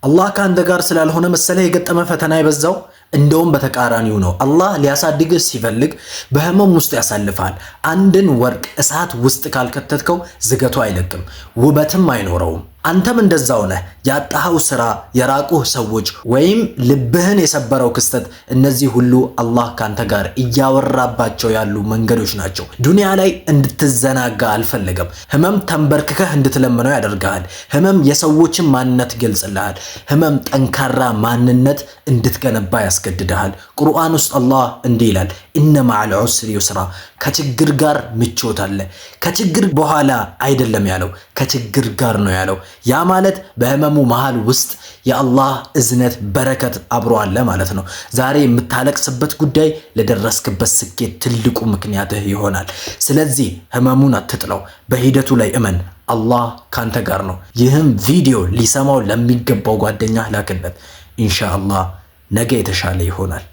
አላህ ከአንተ ጋር ስላልሆነ መሰለህ የገጠመ ፈተና የበዛው? እንደውም በተቃራኒው ነው። አላህ ሊያሳድግህ ሲፈልግ በህመም ውስጥ ያሳልፋል። አንድን ወርቅ እሳት ውስጥ ካልከተትከው ዝገቱ አይለቅም፣ ውበትም አይኖረውም። አንተም እንደዛው ነህ። ያጣኸው ስራ፣ የራቁህ ሰዎች ወይም ልብህን የሰበረው ክስተት፣ እነዚህ ሁሉ አላህ ካንተ ጋር እያወራባቸው ያሉ መንገዶች ናቸው። ዱንያ ላይ እንድትዘናጋ አልፈለገም። ህመም ተንበርክከህ እንድትለምነው ያደርግሃል። ህመም የሰዎችን ማንነት ይገልጽልሃል። ህመም ጠንካራ ማንነት እንድትገነባ ያስገድድሃል። ቁርአን ውስጥ አላህ እንዲህ ይላል፣ إن مع العسر يسرا፣ ከችግር ጋር ምቾት አለ። ከችግር በኋላ አይደለም ያለው፣ ከችግር ጋር ነው ያለው። ያ ማለት በህመሙ መሃል ውስጥ የአላህ እዝነት በረከት አብሮ አለ ማለት ነው። ዛሬ የምታለቅስበት ጉዳይ ለደረስክበት ስኬት ትልቁ ምክንያትህ ይሆናል። ስለዚህ ህመሙን አትጥለው፣ በሂደቱ ላይ እመን። አላህ ካንተ ጋር ነው። ይህም ቪዲዮ ሊሰማው ለሚገባው ጓደኛህ ላክለት። ኢንሻአላህ ነገ የተሻለ ይሆናል።